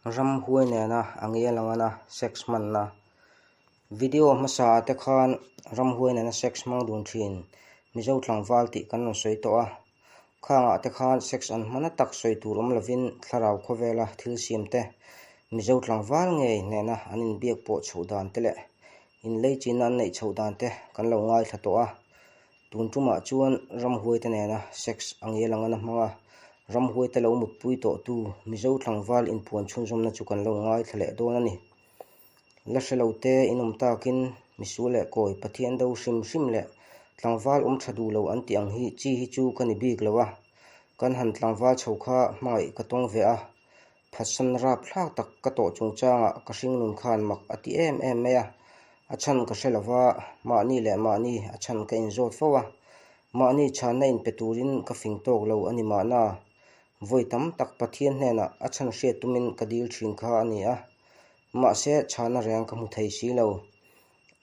Ramhuai nena a ngial angana sex hmanna video hmasa ah te khan ramhuai nena sex hmang dun thin Mizo tlangval tih kan rawn sawi tawh a, khangah te khan sex an hmana tak sawi tur awm lovin thlarau khawvela thil siam te Mizo tlangval ngei nena an inbiak pawh chhoh dan te leh inleichina an neih chhoh dan te kan lo ngaithla tawh a. Tun tumah chuan ramhuaite nena sex a ngial anga na hmang a, ramhuaite lo mutpui tawhtu Mizo tlangval inpuan chhunzawmna chu kan lo ngaithla leh dawn a ni. La hre lo te inawm takin misual leh kawi Pathian do hrim hrim leh tlangval awm tha duh lo an tih ang hi chi hi chu ka ni bik lo a, kan han tlangval chho kha hmangaih ka tawng ve a, Phatsan rap thlak tak ka tawh chungchangah ka hringnun khan mak a ti em em mai a, a chhan ka hre lova, mahni leh mahni a chhan ka inzawt fo a, mahni chhanna inpe turin ka fing tawk lo a ni mahna, vawi tam tak Pathian hnenah a chhan hriat tumin ka dil thin kha a ni a, mahse chhanna reng ka hmu thei si lo.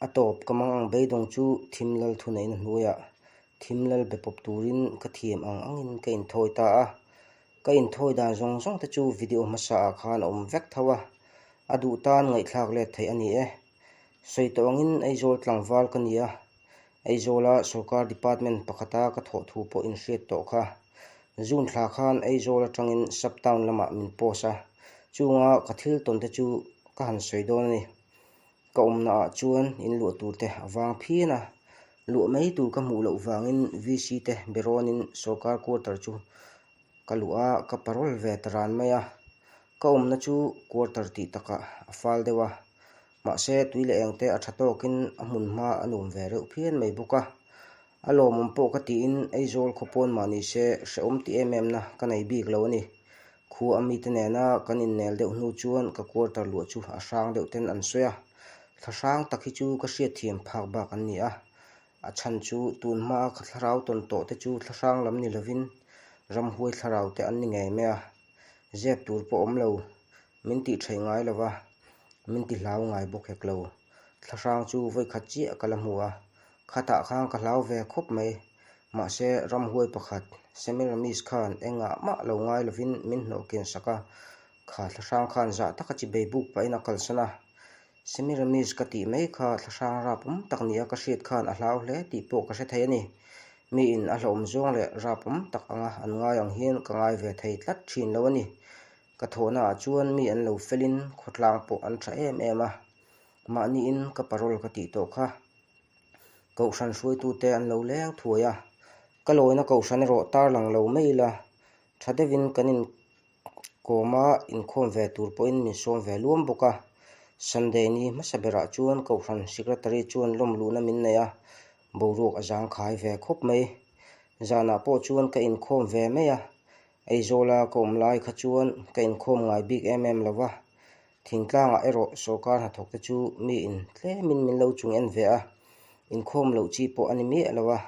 A tawp ka mang ang beidawng chu thim lal thuneihna hnuaiah thim lal be pawp turin ka thiam ang angin ka inthawi ta a, Ka inthawi dan zawng zawng te chu video hmasa ah khan a awm vek tho a, a duh tan ngaihthlak let theih a ni e. Sawi tawh angin Aizawl tlangval ka ni a, Aizawla sorkar department pakhata ka thawh thu pawh inhriat tawh kha. June thla khan Aizawl atangin sub town lamah min post a, chunga ka thil tawn te chu ka han sawi dawn a ni. Ka awmna ah chuan in luah tur te a vang phian a, luah mai tur ka hmuh loh vangin VC te berawnin sorkar quarter chu ka luah a, ka parole ve ta ran mai a. Ka awmna chu quarter tih takah a fal deuh a, mahse tui leh eng te a tha tawkin a hmun hma a nuam ve reuh phian mai bawk a. A lawmawm pawh ka tiin Aizawl khawpawn mah ni se hrehawm ti em em na ka nei bik lo a ni. Khua a mite nena kan innel deuh hnu chuan ka quarter luah chu a hrang deuh ten an sawi a, thla hrang tak hi chu ka hriatthiam phak bak an ni a. A chhan chu tun hmaa ka thlarau tawn tawh te chu thla hrang lam ni lovin ramhuai thlarau te an ni ngei mai a, zep tur pawh awm lo, min tih theih ngai lo va, min ti hlau ngai bawk hek lo. Thla hrang chu vawikhat chiah ka la hmu a, khatah khan ka hlau ve khawp mai. Mahse, ramhuai pakhat, Semiramis khan engah mah lo ngai lovin min hnawh kian sak a, kha thla hrang khan zah taka chi bei buk pahin a kalsan a. Semiramis ka tih mai kha thla hrang rap awm tak nia ka hriat khan a hlau hle tih pawh ka hre thei a ni. Miin a hlauhawm zawng leh rap awm tak anga an ngai ang hian ka ngai ve thei tlat thin lo a ni. Ka thawhnaah chuan mi an lo felin khawtlang pawh an tha em em a, mahniin ka parole ka tih tawh kha. Kohhran hruaitute an lo leng thuai a, ka lawina kohhran erawh tarlang lo mai ila, tha deuhin kan inkawm a, inkhawm ve tur pawhin min sawm ve luam bawk a. Sunday ni hmasa berah chuan kohhran secretary chuan lawm luhna min nei a, boruak a zangkhai ve khawp mai. Zanah pawh chuan ka inkhawm ve mai a, Aizawla ka awm lai kha chuan ka inkhawm ngai bik em em lo va, thingtlangah erawh sorkar hnathawk te chu miin tlemin min lo chung en ve a, inkhawm loh chi pawh a ni miah lo a,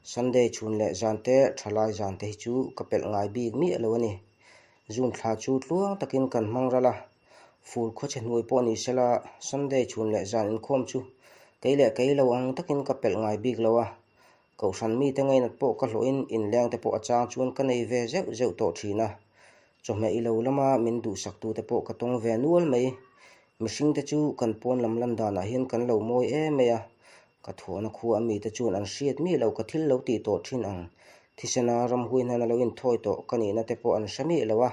Sunday chhun leh zan te thalai zan te hi chu ka pelh ngai bik miah lo a ni. June thla chu tluang takin kan hmang ral a, fur khawchhe hnuai pawh ni sela Sunday chhun leh zan inkhawm chu kei leh kei lo ang takin ka pelh ngai bik lo a, Kohhran mite ngainat pawh ka hlawhin inlengte pawh a chang chuan ka nei ve zeuh zeuh tawh thin a, chawhmeh ilo lama min duhsaktute pawh ka tawng ve nual mai. Mihringte chu kan pawn lam lan danah hian kan lo mawi em mai a, ka thawhna khua a mite chuan an hriat miah lo ka thil lo tih tawh thin ang. Thisena ramhui hnana lo inthawi tawh ka nihna te pawh an hre miah lo a,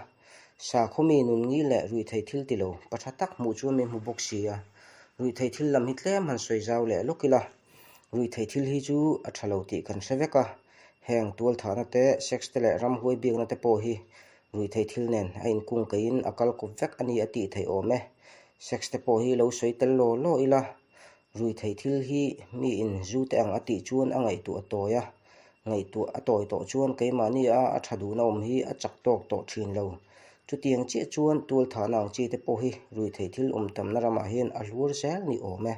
sakhaw mi nun ngil leh ruihtheih thil ti lo pa tha tak hmuh chuan min hmu bawk si a, ruihtheih thil lam hi tlem han sawi zau leh lawk ila. Ruihtheih thil hi chu a tha lo tih kan hre vek a, heng tualthahna te, sex te leh ramhuai biakna te pawh hi ruihtheih thil nen a inkung keiin a kal kawp vek a ni a tih theih awm e. Sex te pawh hi lo sawi tel law law ila, ruihtheih thil hi miin zu te ang a tih chuan a ngaihtuah a tawi a, ngaihtuah a tawi tawh chuan keimahni a a tha duhna awm hi a chak tawk tawh thin lo. Chutiang chiah chuan tualthahna ang chi te pawh hi ruihtheih thil awm tamna ramah hian a hluar zel ni awm e.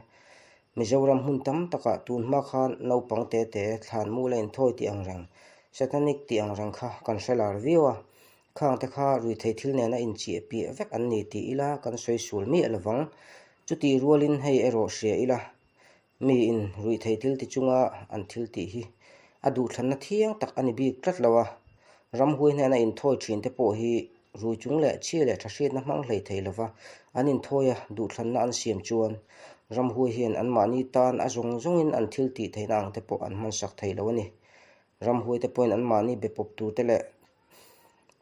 Mizoram hmun tam takah tun hma khan naupang te te thlan mula inthawi tih ang reng, Satanic tih ang reng kha kan hre lar viau a, khang te kha ruithei thil nena inchiah piah vek an ni tih ila kan sawi sual miah lovang. Chutih rualin hei erawh hria ila, miin ruithei thil ti chunga an thil tih hi a duhthlanna thiang tak a ni bik tlat lo a, ramhuai hnena inthawi thin te pawh hi. Rui chung leh chhia leh tha hriatna hmang hlei thei lova an inthawi a, duhthlanna an siam chuan ramhuai hian anmahni tan a zawng zawngin an thil tih theihna ang te pawh an hmansak thei lo a ni. Ramhuai te pawhin anmahni be pawp tur te leh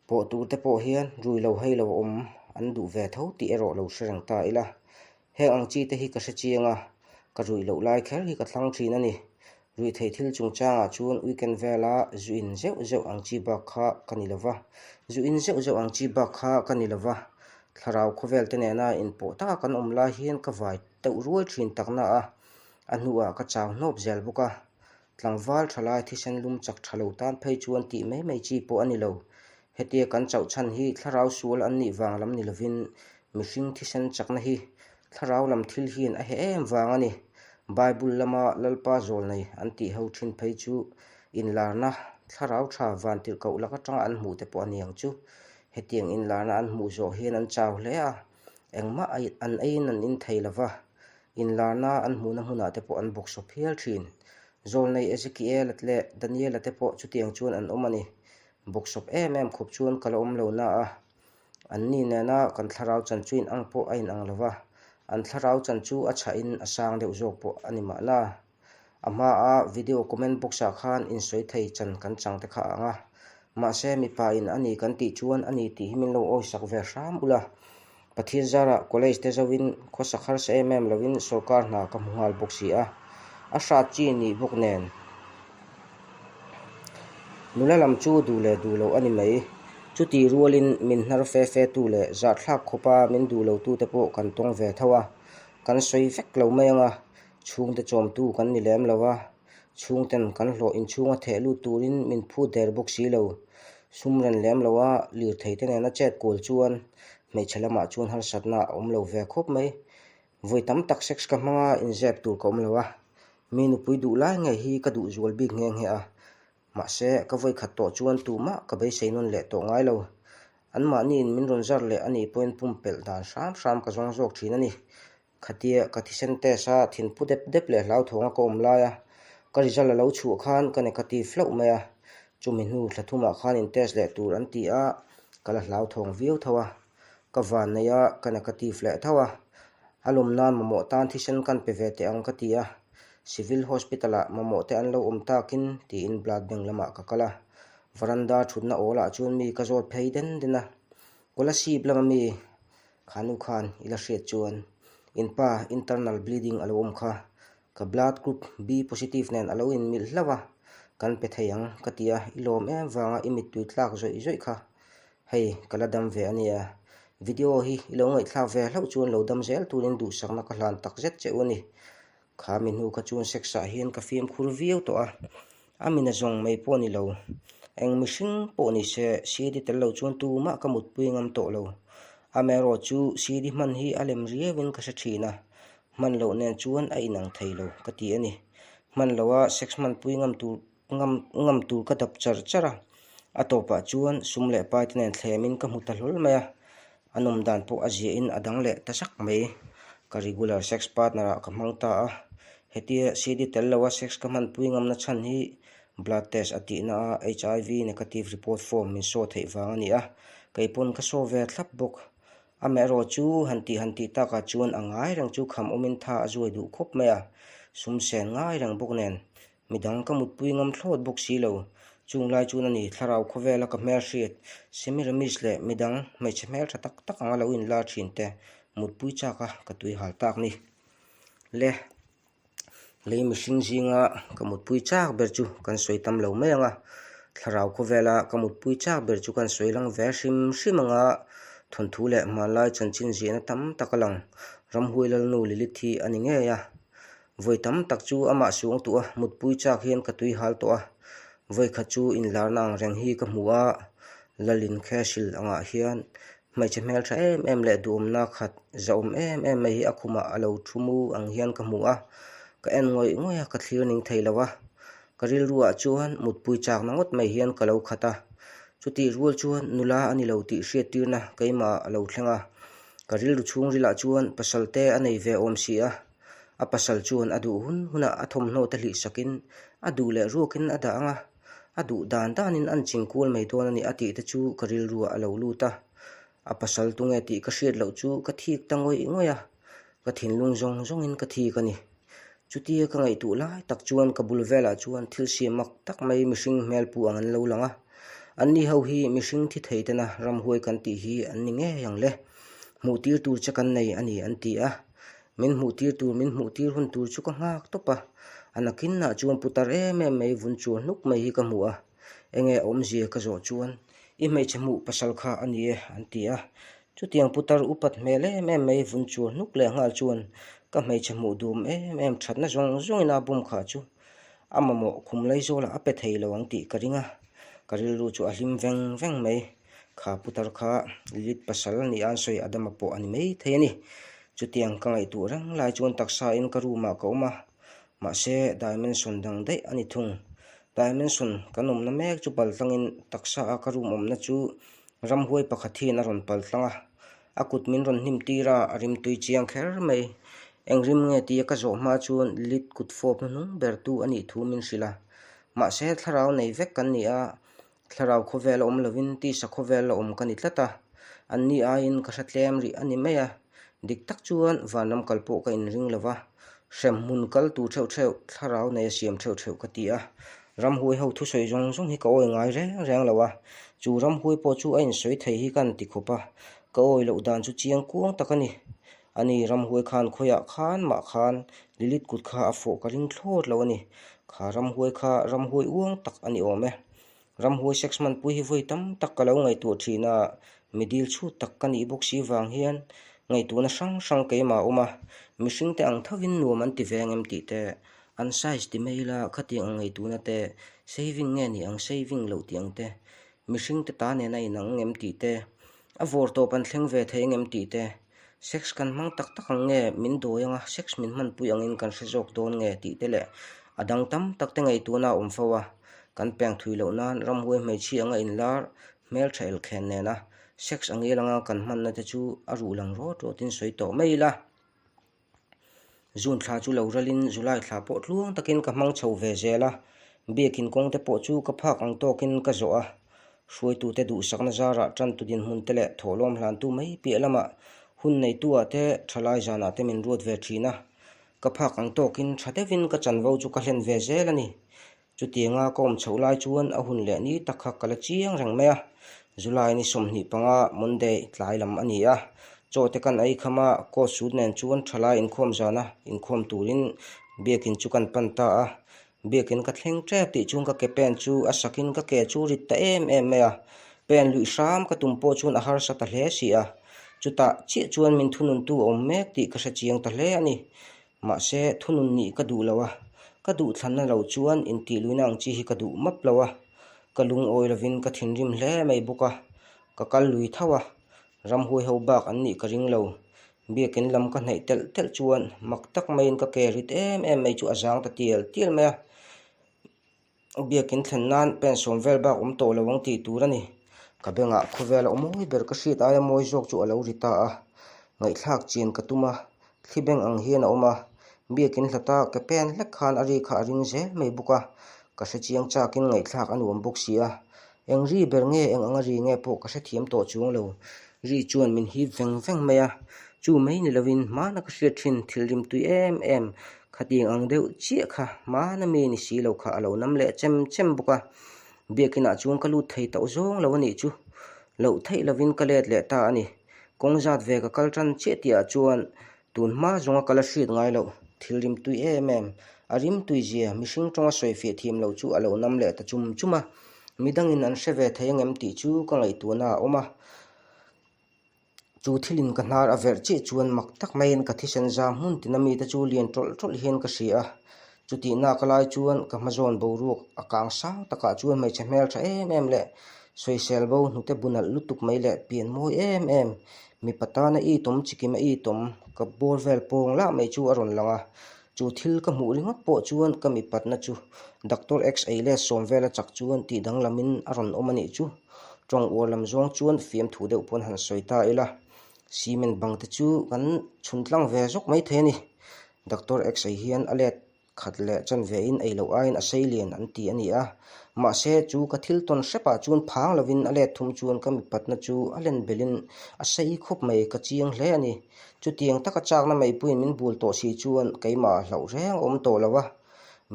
pawh tur te pawh hian rui lo hei lo awm an duh ve tho tih erawh lo hre reng ta ila. Heng ang chi te hi ka hre chiang a, ka ruih loh lai kher hi ka thlang thin a ni. Ruih theih thil chungchangah chuan weekend vela zu in zeuh zeuh ang chi bak kha ka ni lova, zu in zeuh zeuh ang chi bak kha ka ni lova. Thlarau khawvel te nena inpawh taka kan awm lai hian ka vai deuh ruai thin takna a, a hnuah ka chau hnawp zel bawk a. Tlangval thalai thisen lum chak tha lo tan phei chuan tih mai mai chi pawh a ni lo. Hetia kan chauh chhan hi thlarau sual an nih vang lam ni lovin mihring thisen chakna hi thlarau lam thil hian a heh em vang a ni. Bible lama Lalpa zawl nei an tih ho thin phei chu inlarna thlarau tha vantirhkoh lak atanga an hmuh te pawh a ni ang chu. Hetiang inlarna an hmuh zawh hian an chau hle a, engmah an eiin an in thei lova, Inlarna an hmuhna hmunah te pawh an bawksawp hial thin. Zawlnei Ezekiela leh Daniela te pawh chutiang chuan an awm a ni. Bawksawp em em khawp chuan ka la awm lo na a, anni nena kan thlarau chan chu inang pawh a inang lo va, an thlarau chan chu a chhahin a sang deuh zawk pawh a ni mahna. A hmaa video comment box ah khan insawi thei chan kan chang te kha a ang a, mahse mipa in a ni kan tih chuan a ni tih hi min lo awisak ve hram ula. Pathian zarah college te zoin khawsak harsa em em lovin sorkar hna ka hmu nghal bawk si a, a hrat chi nih bawk nen nula lam chu duh leh duh loh a ni mai. Chutih rualin min hnar fe fe tu leh zahthlak khawpa min duh lo tute pawh kan tawng ve tho a, kan sawi vek lo mai ang a. Chhungte chawmtu kan ni lem lo a, chhungten kan hlawh inchhunga theh lut turin min phut der bawk si lo. Sum ren lem lo a, lirthei te nena chet kual chuan hmeichhe lamah chuan harsatna a awm lo ve khawp mai. Vawi tam tak sex ka hmanga inzep tur ka awm lo a, mi nupui duh lai ngei hi ka duh zual bik nghe nghe a. Mahse, ka vawi khat tawh chuan tumah ka beisei nawn leh tawh ngai lo. Anmahniin min rawn zar leh a nih pawhin pumpelh dan hram hram ka zawng zawk thin a ni. Khatia ka thisen test a thinphu dep dep leh hlauthawng a ka awm lai a, ka result a lo chhuah khan ka negative hlauh mai a, chumi hnu thla thumah khan in test leh tur an ti a, ka la hlauthawng viau tho a, ka van nei a, ka negative leh tho a, a lawm nan mamawh tan thisen kan pe ve teh ang ka ti a, Civil Hospital ah mamawh te an lo awm takin tiin blood bank lamah ka kal a, varanda thutna awl ah chuan mi ka zawt phei den den a, Kolasib lama mi Kha nu khan i la hriat chuan in pa internal bleeding a lo awm kha, ka blood group B positive nen a lo inmilh hlauh a, kan pe thei ang ka ti a, i lawm em vanga i mittui tlak zawih zawih kha hei ka la dam ve a nia. Video hi i lo ngaihthlak ve hlauh chuan lo dam zel turin duhsakna ka hlan takzet che u a ni. Kha mi hnu kha chuan sex ah hian ka fimkhur viau tawh a, a mina zawng mai pawh ni lo. Eng mihring pawh ni se CD tel lo chuan tumah ka mutpui ngam tawh lo. Amaherawh chu CD hman hi a lem riau in ka hre thin a, hman loh nen chuan a inang thei lo ka ti a ni. Hman loha sex hmanpui ngam tur ngam ngam tur ka dap char char a, a tawpah chuan sum leh pai te nen thlemin ka hmu ta hlawl mai a, a nawm dan pawh a ziahin a dang leh ta zak mai. Ka regular sex partner ah ka hmang ta a, hetia CD tel loa sex ka hmanpui ngamna chhan hi blood test a tihna a HIV negative report form min saw theih vang a ni a, kei pawn ka saw ve thlap bawk. Amaherawh chu han tih han tih takah chuan a ngai reng chu kham awmin tha a zuai duh khawp mai a, sum sen ngai reng bawk nen Midang ka mutpui ngam thlawt bawk si lo. Chung lai chuan a ni, thlarau khawvela ka hmelhriat, Semiramis leh midang hmeichhe hmeltha tak tak anga lo inlar thin te mutpui chak a ka tui hal tak ni. Le, lei mihring zinga ka mutpui chak ber chu kan sawi tam lo mai ang a, thlarau khawvela ka mutpui chak ber chu kan sawi lang ve hrim hrim ang a, thawnthu leh hmanlai chanchin ziahna tam tak a lang. Ramhuai Lalnu Lilith hi a ni ngei a. Vawi tam tak chu amah suang tuah a, mutpui chak hian ka tui hal tawh a. Vawi khat chu inlarna ang reng hi ka hmu a, Lalin Kheshil angah hian hmeichhe hmeltha em em leh duhawmna khat zahawm em em mai hi a khumah a lo thu mu ang hian ka hmu a. Ka en ngawih ngawih a, ka thlir ning thei lo a. Ka rilruah chuan mutpui chakna ngawt mai hian ka lo khat a. Chutih rual chuan nula a ni lo tih hriattirna keimah a lo thleng a. Ka rilru chhungrilah chuan pasal te a nei ve awm si a. A pasal chuan a duh hun hunah a thawmhnaw te hlih sakin a duh leh ruakin a dah ang a, a duh dan danin an ching kual mai dawn a ni a tih te chu ka rilruah a lo lut a. A pasal tunge tih ka hriat loh chu ka thik ta ngawih ngawih a, ka thinlung zawng zawngin ka thik a ni. Chutia ka ngaihtuah lai tak chuan ka bul velah chuan thil siam mak tak mai mihring hmel pu ang an lo lang a. Anni ho hi mihring thi thei tena ramhuai kan tih hi an ni ngei ang le. Hmuh tir tur che kan nei a ni an ti a. Min hmuh tir tur min hmuh tir hun tur chu ka nghak tawp a. A nakinah chuan putar em em mai vun chuar hnuk mai hi ka hmu a. Enge a awmzia ka zawh chuan i hmeichhe hmuh pasal kha a ni e an ti a. Chutiang putar upat hmel em em mai vun chuar hnuk leh nghal chuan ka hmeichhe hmuh dum em em thatna zawng zawngin a bum khah chu a mamawh khum laizawlah a pe thei lo ang tih ka ring a, ka rilru chu a hlim veng veng mai. Kha putar kha Lilith pasal ni a an sawi Adama pawh a ni mai thei a ni. Chutiang ka ngaihtuah reng lai chuan taksa in ka room ah ka awm a, mahse dimension dang daih a ni thung. Dimension kan awmna mek chu paltlangin taksa a ka room awmna chu ramhuai pakhat hian a rawn paltlang a, a kut min rawn hnim tir a, a rimtui chiang kher mai. Eng rim nge tia ka zawh hma chuan Lilith kut fawp hnuhnung ber tu a nih thu min hrilh a. Mahse thlarau nei vek kan ni a, Thlarau khawvel a awm lovin tisa khawvel a awm ka ni tlat a, anni aiin ka hre tlem rih a ni mai a, dik tak chuan vanram kal pawh ka inring lo va, hremhmun kal tur theuh theuh, thlarau nei a siam theuh theuh ka ti a, ramhuai ho thusawi zawng zawng hi ka awi ngai reng reng lo a, chu ramhuai pawh chu a insawi thei hi ka han ti khawp a, ka awi loh dan chu chiang kuang tak a ni. Ani ramhuai khan khawiah khan mah khan Lilith kut kha a fawh ka ring thlawt lo a ni. Kha ramhuai kha ramhuai uang tak a ni awm e. Ramhuai sex hmanpui hi vawi tam tak ka lo ngaihtuah thin a, mi dil chhut tak ka nih bawk si vang hian ngaihtuahna hrang hrang keimah a awm a, mihringte ang thovin nuam an ti ve ang em tih te, an size ti mai ila khatiang ang ngaihtuahna te, saving nge ni ang saving loh tih ang te, mihringte ta nen a inang ngem tih te, A vawr tawp an thleng ve thei engem tih te, sex kan hmang tak tak ang nge, min dawi anga sex min hmanpui angin kan hre zawk dawn nge tih te leh a dang tam tak te ngaihtuahna a awm fo a, kan peng thui loh nan ramhuai hmeichhia anga inlar hmeltha elkhen nena sex angel anga kan hmanna te chu a ruh lang rawt rawtin sawi tawh mai ila. June thla chu lo ralin July thla pawh tluang takin ka hmang chho ve zel a, biakin kawng te pawh chu ka phak ang tawkin ka zawh a, hruaitute duhsakna zarah tantu dinhmun te leh thawhlawm hlantu mai piah lamah hun neituah te thalai zanah te min ruat ve thin a, ka phak ang tawkin tha deuhin ka chanvo chu ka hlen ve zel a ni. Chutianga ka awm chhoh lai chuan a hun leh ni tak kha ka la chiang reng mai a, July ni 25 Monday tlai lam a ni a, chaw te kan ei kham a, coat suit nen chuan thalai inkhawm zana inkhawm turin biakin chu kan pan ta a, biakin ka thleng tep tih chuan ka ke pen chu a sakin ka ke chu rit ta em em mai a, pen luih hram ka tum pawh chuan a harsa ta hle si a, chutah chiah chuan min thununtu a awm mek tih ka hre chiang ta hle a ni. Mahse, thunun nih ka duh lo a, ka duh thlanna lo chuan intihluina ang chi hi ka duh map lo a, ka lungawi lovin ka thinrim hle mai bawk a, ka kal lui tho a, ramhuai ho bak an nih ka ring lo. Biakin lam ka hnaih telh telh chuan mak tak maiin ka ke rit em em mai chu a zang ta tial tial mai a. Biakin thlen nan pen sawm vel bak awm tawh lo ang tih tur a ni. Ka bengah khawvel a awmawi ber ka hriat aia mawi zawk chu a lo ri ta a. Ngaihthlak chian ka tum a, thli beng ang hian a awm a. Biakin hlata ke pen hlek khan a ri kha a ring zel mai bawk a. Ka hre chiang chakin ngaihthlak a nuam bawk si a. Eng ri ber nge eng anga ri nge pawh ka hrethiam tawh chuang lo. Ri chuan min hip veng veng mai a, chu mai ni lovin hmana ka hriat thin thil rimtui em em khatiang ang deuh chiah kha hmana mi ni si lo kha a lo nam leh chem chem bawk a. Biakinah chuan ka lut thei tawh zawng lo a nih chu. Loh theih lovin ka let leh ta a ni. Kawng zat ve ka kal tan chiah tihah chuan Tun hma zawnga ka la hriat ngai loh, thil rimtui em em, a rimtui zia mihring tawnga sawifiah thiam loh chu a lo nam leh ta chum chum a, midangin an hre ve thei angem tih chu ka ngaihtuahna a awm a. Chu thilin ka hnar a verh chiah chuan mak tak maiin ka thisen zam hmun tina mite chu lian tawlh tawlh hian ka hria a. Chutihna ka lai chuan ka hmazawn boruak a kang sang takah chuan hmeichhe hmel tha em em leh sawisel bo hnute bu nalh lutuk mai leh pian mawi em em mipa tana i tawm chikim a i tawm ka bawr vel pawng lah mai chu a rawn lang a. Chu thil ka hmuh ringawt pawh chuan ka mipatna chu Doctor X ei let sawm vel a chak chuan tih danglamin a rawn awm a nih chu. Tawng uar lam zawng chuan fiamthu deuh pawn han sawi ta ila cement bang te chu kan chhun tlang ve zawk mai thei a ni. Doctor X ei hian a let. Khat leh chanve in ei loh aiin a sei lian an ti a ni a. Mahse, chu ka thil tawn hrepah chuan phang lovin a let thum chuan ka mipatna chu a len belhin a sei khawp mai, ka chiang hle a ni. Chutiang taka chakna meipuiin min bul tawh si chuan keimah hlauh reng a awm tawh lo a.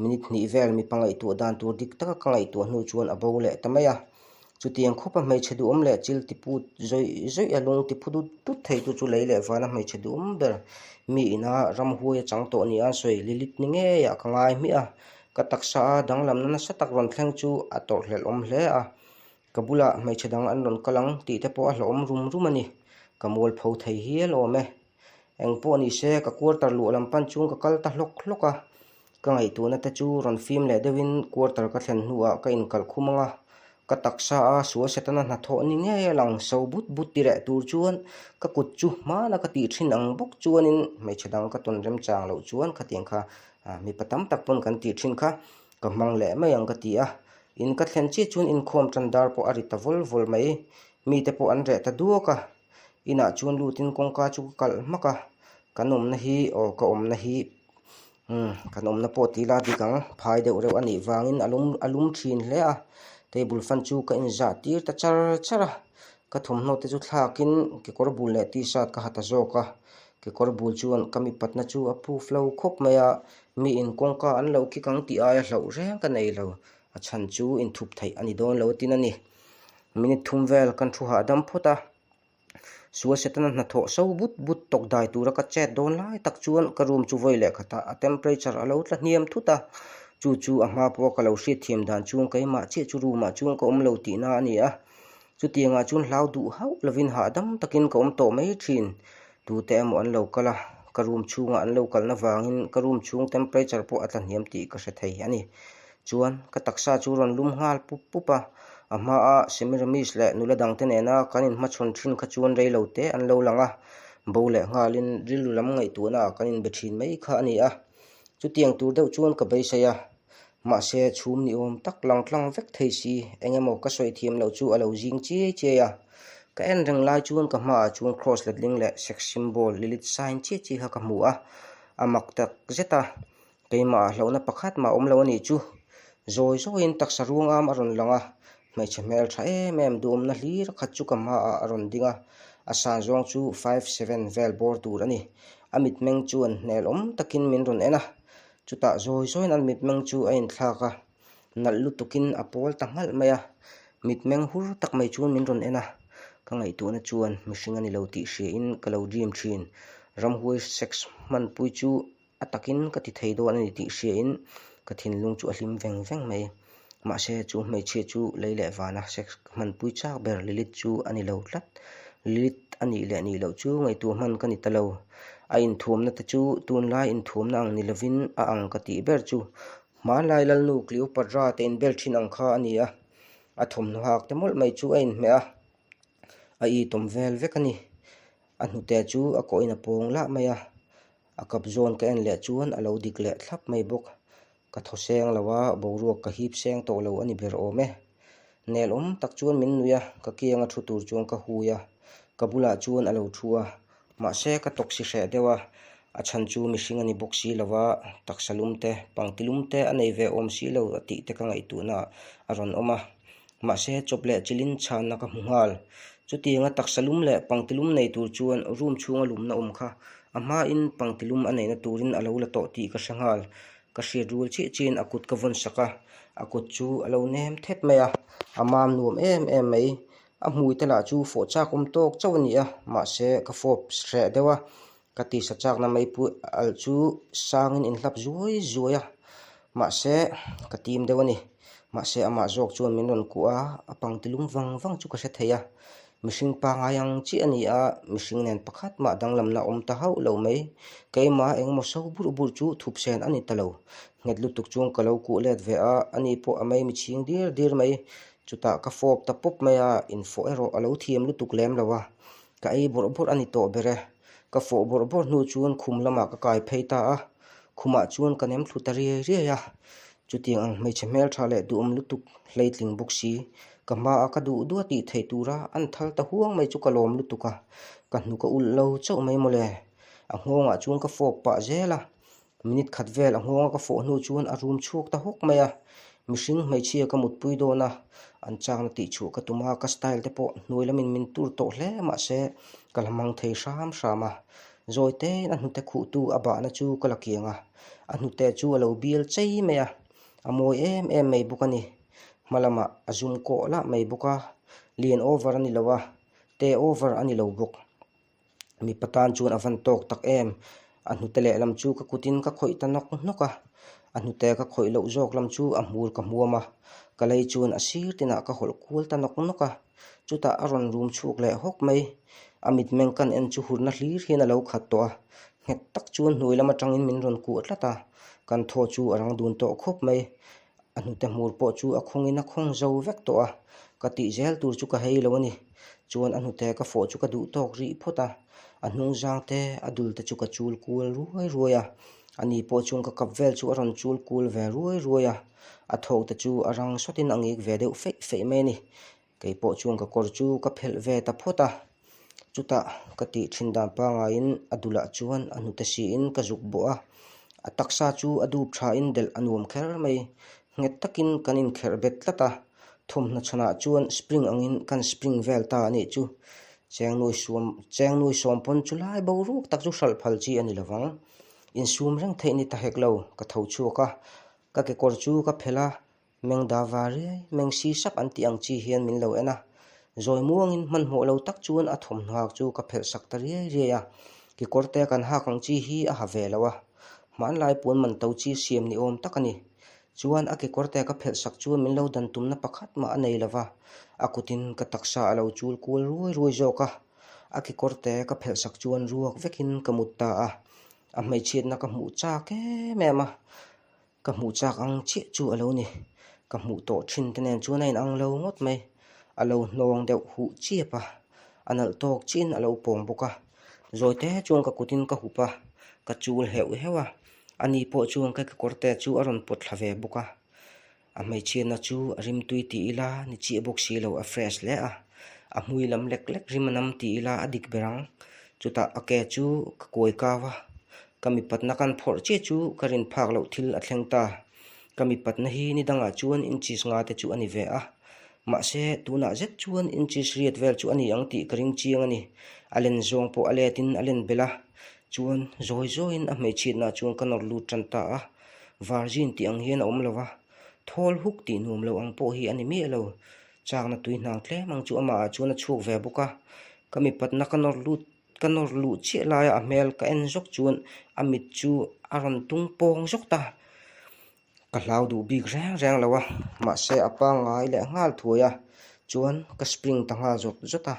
Minute hnih vel mipa ngaihtuah dan tur dik taka ka ngaihtuah hnu chuan a bo leh ta mai a. Chutiang khawpa hmeichhe duhawm leh chil ti put zawih zawih a lung ti phu dut dut thei tu chu lei leh vana hmeichhe duhawm ber mi ina ramhuai a chang tawh nia an sawi Lilith ni ngeiah ka ngai hmiah a, ka taksa a danglamna nasa tak rawn thleng chu a tawrhhlelh awm hle a, ka bulah hmeichhe dang an rawn kal ang tih te pawh a hlauhawm rum rum a ni, ka mualpho thei hial awm e. Engpawh ni se ka quarter luah lam pan chung ka kal ta hlawk hlawk a, Ka ngaihtuahna te chu rawn fim leh deuhin quarter ka thlen hnuah ka inkalh khum ang a, ka taksa a sual setana hnathawh ni ngei a lang so but but ti reh tur chuan ka kut chu hmana ka tih thin ang bawk chuanin hmeichhe dang ka tawn remchang loh chuan khatiang kha mipa tam tak pawn kan tih thin kha ka hmang leh mai ang ka ti a, in ka thlen chiah chuan inkhawm tan dar pawh a ri ta vawl vawl mai, mite pawh an reh ta duak a, inah chuan lutin kawngka chu ka kalh hmak a, kan awmna hi aw ka awmna hi Umm kan awmna pawh tih la dik ang phai deuh reuh a nih vangin a lum a lum thin hle a table fan chu ka inzah tir ta char char a ka thawmhnaw te chu thlakin kekawr bul leh t-shirt ka ha ta zawk a kekawr bul chuan ka mipatna chu a proof lo khawp mai a mi in kawngka an lo kik ang tih aia hlauh reng ka nei lo a chhan chu inthup theih a ni dawn lo tin a ni minute thum vel kan thu hahdam phawt a. Sual Setana hnathawh so but but tawk dai tura ka chet dawn lai tak chuan ka room chu vawi leh khatah a temperature a lo tla hniam thut a, chu chu a hma pawha ka lo hriatthiam dan chuan keimah chiah chu room ah chuan ka awm lo tihna a ni a, chutiangah chuan hlau duh hauh lovin hahdam takin ka awm tawh mai thin. Tute emaw an lo kal a, ka room chhungah an lo kalna vangin ka room chhung temperature pawh a tla hniam tih ka hre thei a ni. Chuan ka taksa chu rawn lum nghal pup pup a, a hmaa Semiramis leh nula dangte nena kan inhmachhawn thin kha chuan rei lo te an lo lang a, bo leh nghalin rilru lam ngaihtuahna ah kan inbe thin mai kha a ni a. Chutiang tur deuh chuan ka beisei a, mahse chhum ni awm tak lang tlang vek thei si eng emaw ka sawi thiam loh chu a lo zing chiai chiai a. Ka en reng lai chuan ka hmaah chuan cross letling leh sex symbol Lilith sign chiah chiah kha ka hmu a, a mak tak zet a. Keimah hlauhna pakhat mah awm lo a nih chu. Zawi zawiin taksa ruang am a rawn lang a, hmeichhe hmel tha em em duhawmna hlir khat chu ka hmaah a rawn ding a, a san zawng chu 57 vel bawr tur a ni. A mitmeng chuan hnel awm takin min rawn en a, chutah zawi zawiin a mitmeng chu a inthlak a, nalh lutukin a pawl ta nghalh mai a, mitmeng hur tak mai chuan min rawn en a, ka ngaihtuahna chuan mihring a ni lo tih hriain ka lo dream thin. Ramhuai sex hmanpui chu A takin ka ti thei dawn a ni tih hriain ka thinlung chu a hlim veng veng mai. Mahse, chu hmeichhia chu lei leh vana sex ka hmanpui chak ber Lilith chu a ni lo tlat. Lilith a nih leh nih loh chu ngaihtuah hman ka ni ta lo. A inthuamna te chu tunlai inthuamna ang ni lovin a ang ka tih ber chu hmanlai Lalnu Cleopatra te inbel thin ang kha a ni a. A thawmhnaw hak te mawlh mai chu a inhmeh a, a itawm vel vek a ni. A hnute chu a kawhin a pawng lah mai a. A kap zawn ka en leh chuan a lo dik leh thlap mai bawk. Ka thaw seng lo a, boruak ka hip seng tawh lo a ni ber awm e. Nel awm tak chuan min nui a, ka kianga thu tur chuan ka hui a, ka bulah chuan a lo thu a. Mahse ka tawksi hreh deuh a, a chhan chu mihring a ni bawk si lo a, taksa lum te, pangti lum te a nei ve awm si lo a tih te ka ngaihtuahna a rawn awm a. Mahse chawp leh chilin chhanna ka hmu nghal. Chutianga taksa lum leh pangti lum nei tur chuan room chhunga lumna awm kha a hmain pangti lum a neihna turin a lo la tawh tih ka hre nghal. Ka hriat rual chiah chiahin a kut ka vawn sak a, a kut chu a lo nem thep mai a, a mam nuam em em mai. A hmui te lah chu fawh chak awm tawk chauh a ni a, mahse ka fawp hreh deuh a, Ka tisa chakna meipui alh chu sangin inhlap zuai zuai a, mahse ka tim deuh a ni. Mahse amah zawk chuan min rawn kuah a, a pangti lum vang vang chu ka hre thei a. Mihring pangngai ang chiah a ni a, mihring nen pakhat mah danglamna awm ta hauh lo mai. Keimah engemaw so burh burh chu thup sen a ni ta lo. Nghet lutuk chuan ka lo kuah let ve a, ani pawh a maimi chhing dir dir mai. Chutah ka fawp ta pawp mai a, infawh erawh a lo thiam lutuk lem lo a. Ka ei bawrh bawrh a ni tawh ber e. Ka fawh bawrh bawrh hnu chuan khum lamah ka kai phei ta a, khumah chuan ka nem thlu ta riai riai a. Chutiang ang hmeichhe hmeltha leh duhawm lutuk hleitling bawk si, ka hmaah ka duh duh a tih theih tura an thal ta huang mai chu ka lawm lutuk a, ka hnuk a ulh lo chauh mai mawle. A nghawngah chuan ka fawp pah zel a. Minute khat vel a nghawnga ka fawh hnu chuan a rum chhuak ta hawk mai a. Mihring hmeichhia ka mutpui dawn a, an chakna tih chhuah ka tum a, ka style te pawh hnuai lamin min tur tawh hle mahse ka la hmang thei hram hram a. Zawi tein a hnute khuhtu a bahna chu ka la kiang a, a hnute chu a lo bial chei mai a, a mawi em em mai bawk a ni. Hma lamah a zum kawh lah mai bawk a, lian over a ni lo a, te over a ni lo bawk. Mipa tan chuan a van tawk tak em? A hnute lehlam chu ka kutin ka khawih ta nawk nawk a, a hnute ka khawih loh zawk lam chu a hmur ka hmuam a, ka lei chuan a sir tinah ka hawlh kual ta nawk nawk a, chutah a rawn rum chhuak leh hawk mai. A mitmeng kan en chu hurna hlir hian a lo khat tawh a, nghet tak chuan hnuai lam atangin min rawn kuah tlat a, kan thaw chu a rang dun tawh khawp mai. A hnute hmur pawh chu a khawngin a khawng zo vek tawh a, ka tih zel tur chu ka hei lo a ni. Chuan a hnute ka fawh chu ka duh tawk rih phawt a, a hnung zang te, a dul te chu ka chul kual ruai ruai a, ani pawh chuan ka kap vel chu a rawn chul kual ve ruai ruai a, a thawk te chu a rang sawtin a ngik ve deuh feih feih mai a ni. Kei pawh chuan ka kawr chu ka phelh ve ta phawt a, chutah ka tih thin dan pangaiin a dulah chuan a hnute siin ka zuk bawh a, a taksa chu a dup thain delh a nuam kher mai. Nghet takin kan inkherh bet tlat a, thawmhnaw chhanah chuan spring angin kan spring vel ta a nih chu. Chengnuai suam Chengnuai sawm pawn chu lai boruak tak chu hralh phal chi a ni lovang. Insum reng theih ni ta hek lo, ka tho chhuak a, ka kekawr chu ka phelh a, Meng da va riai, meng si sak an tih ang chi hian min lo en a. Zawi muangin hmanhmawh lo tak chuan a thawmhnaw hak chu ka phelh sak ta riai riai a. Kekawr te kan hak ang chi hi a ha ve lo a. Hmanlai puan man to chi siam ni awm tak a ni. Chuan a kekawr te ka phelh sak chuan min lo dan tumna pakhat mah a nei lo va. A kutin ka taksa a lo chul kual ruai ruai zawk a. A kekawr te ka phelh sak chuan ruak vekin ka mut ta a. A hmeichhiatna ka hmuh chak em em a. Ka hmuh chak ang chiah chu a lo ni. Ka hmuh tawh thin te nen chuan a inang lo ngawt mai. A lo hnawng deuh huh chiap a, a nalh tawk chiin a lo pawng bawk a. Zawi te chuan ka kutin ka hup a, ka chul heuh heuh a. Ani pawh chuan ka kekawr te chu a rawn pawt thla ve bawk a. A hmeichhiatna chu a rimtui tih ila ni chiah bawk si lo, a fresh hle a. A hmui lam lek lek rim a nam tih ila a dik ber ang. Chutah a ke chu ka kuai kau a, ka mipatna kan phawrh chiah chu ka rin phak loh thil a thleng ta. Ka mipatna hi ni dangah chuan inches nga te chu a ni ve a, mahse tunah zet chuan inches riat vel chu a ni ang tih ka ring chiang a ni. A len zawng pawh a letin a len belh a, chuan zawi zawiin a hmeichhiatnah chuan ka nawr lut tan ta a, virgin tih ang hian a awm lo va, thawl huk tih nuam lo ang pawh hi a ni miah lo. Chakna tui hnang tlem ang chu amah ah chuan a chhuak ve bawk a, ka mipatna ka nawr lut ka nawr luh chiah laia a hmel ka en zawk chuan a mit chu a rawn tung pawng zawk ta. Ka hlau duh bik reng reng lo a, mahse a pangngai leh nghal thuai a, chuan ka spring ta nghal zawt zawt a,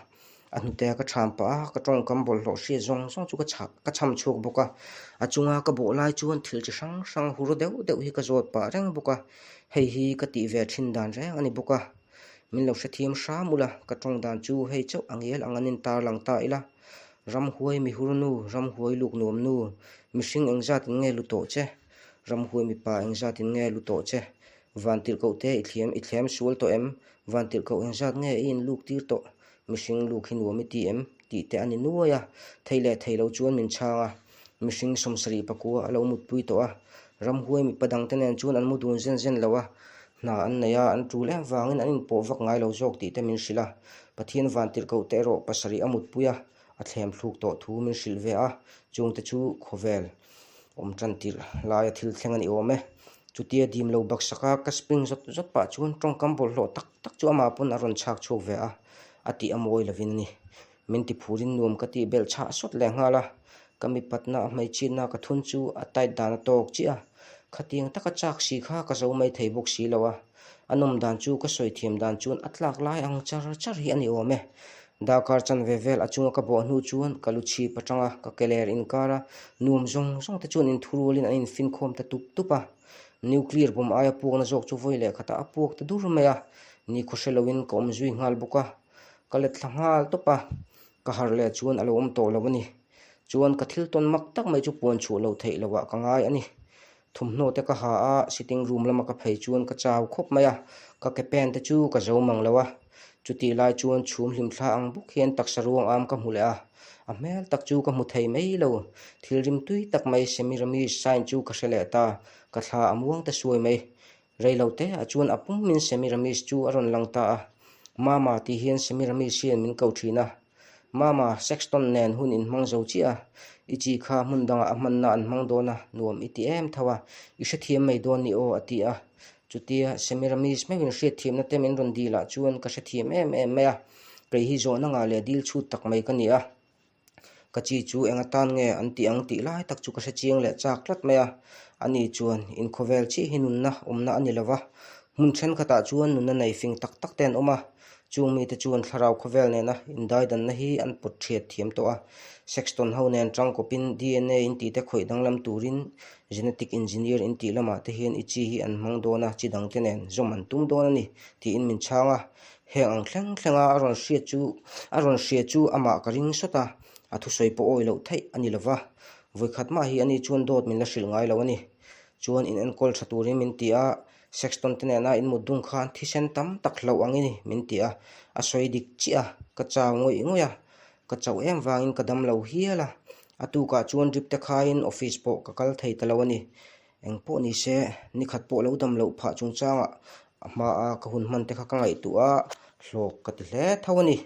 a hnute ka ṭham pah a, ka tawngkam bawlhhlawh hriat zawng zawng chu ka chhah ka chham chhuak bawk a, a chunga ka bawh lai chuan thil chi hrang hrang hur deuh deuh hi ka zawt pah reng bawk a, hei hi ka tih ve ṭhin dan reng a ni bawk a. Min lo hrethiam hram ula, ka tawng dan chu hei chauh a ngel ang an intar lang ta ila. Ramhuai mihur nu, ramhuai luk nuam nu, mihring engzatin nge lu tawh che? Ramhuai mipa engzatin nge lu tawh che? Vantirhkoh te i thliam i thlem sual tawh em? Vantirhkoh engzat nge i inluk tir tawh? Mihring luk hi nuam i ti em? tih te a ni nuai a, thei leh thei lo chuan min chhang a. Mihring 74 a lo mutpui tawh a, ramhuai mipa dangte nen chuan an mu dun zen zen lo a, hna an nei a, an tul em vangin an inpawh vak ngai lo zawk tih te min hrilh a. Pathian vantirhkoh te erawh pasarih a mutpui a, a thlem thluk tawh thu min hrilh ve a, chungte chu khawvel awm tan tirh laia thil thleng a ni awm e. Chutia dim lo baksaka ka spring zawt zawt pah chuan tawngkam bawlhhlawh tak tak chu amah pawn a rawn chhak chhuak ve a, a tih a mawi lovin a ni. Min ti phurin nuam ka tih belh chhah sawt leh nghal a, ka mipatna a hmeichhiatna ka thun chu a tight dan a tawk chiah a, khatiang taka chak si kha ka zo mai thei bawk si lo a, a nawm dan chu ka sawi thiam dan chuan a tlak lai ang char char hi a ni awm e. Darkar chanve vel a chunga ka bawh hnu chuan ka lu chhip atang a, ka keler inkar a, nuam zawng zawng te chuan inthurualin an infinkhawm ta tup tup a. Nuclear bomb aia puakna zawk chu vawi leh khatah a puak ta dur mai a, nikhaw hre loin ka awm zui nghal bawk a. Ka let thla nghal tawp a, ka harh leh chuan a lo awm tawh lo a ni. Chuan ka thil tawn mak tak mai chu puan chhuah loh theih loh ah ka ngai a ni. Thawmhnaw te ka ha a, sitting room lama ka phei chuan ka chau khawp mai a, ka ke pen te chu ka zo mang lo a. Chutih lai chuan chhum hlim thla ang bawk hian taksa ruang am ka hmu leh a. A hmel tak chu ka hmu thei mai lo. Thil rim tui tak mai Semiramis sign chu ka hre leh ta. Ka thla a muang ta suai mai. Rei lo te ah chuan a pum in Semiramis chu a rawn lang ta a. Mama tih hian Semiramis hian min ko thin a. Mama, Sexton nen hun inhmang zo chiah a. I chi kha hmun dangah a hmanna an hmang dawn a, nuam i ti em tho a. I hrethiam mai dawn ni aw, a ti a. Chutia Semiramis meuhin hriatthiamna te min rawn dil ah chuan ka hrethiam em em mai a. Kei hi zawhna ngah leh dil chhut tak mai ka ni a. Ka chi chu eng atan nge an tih ang tih lai tak chu ka hre chiang leh chak tlat mai a. Ani chuan inkhawvel chiah hi nunna awmna a ni lo va, hmun thenkhatah chuan nunna nei fing tak tak te an awm a. Chung mite chuan thlarau khawvel nena indaidanna hi an pawt thiat thiam tawh a. Sexton ho nen tangkawpin DNA in tihte khawih danglam turin genetic engineer in tih lamah te hian i chi hi an hmang dawn a, chi dangte nen zawm an tum dawn a ni tiin min chhang a. Heng ang thleng thlenga a rawn hriat chu a rawn hria chu amah ka ring sawt a, a thusawi pawh awi loh theih a ni lova. Vawikhat mah hi ani chuan dawt min la hrilh ngai lo a ni. Chuan in enkawl tha turin min ti a, Sexton te nena in mut dung khan thisen tam tak hlauh ang i ni min ti a, a sawi dik chiah a, ka chau ngawih ngawih a, ka chauh em vangin ka dam lo hial a. A tukah chuan drip te khaiin office pawh ka kal thei ta lo a ni. Eng pawh ni se, ni khat pawh lo dam loh phah chungchangah a hmaa ka hun hman te kha ka ngaihtuah a, hlawk ka ti hle tho a ni.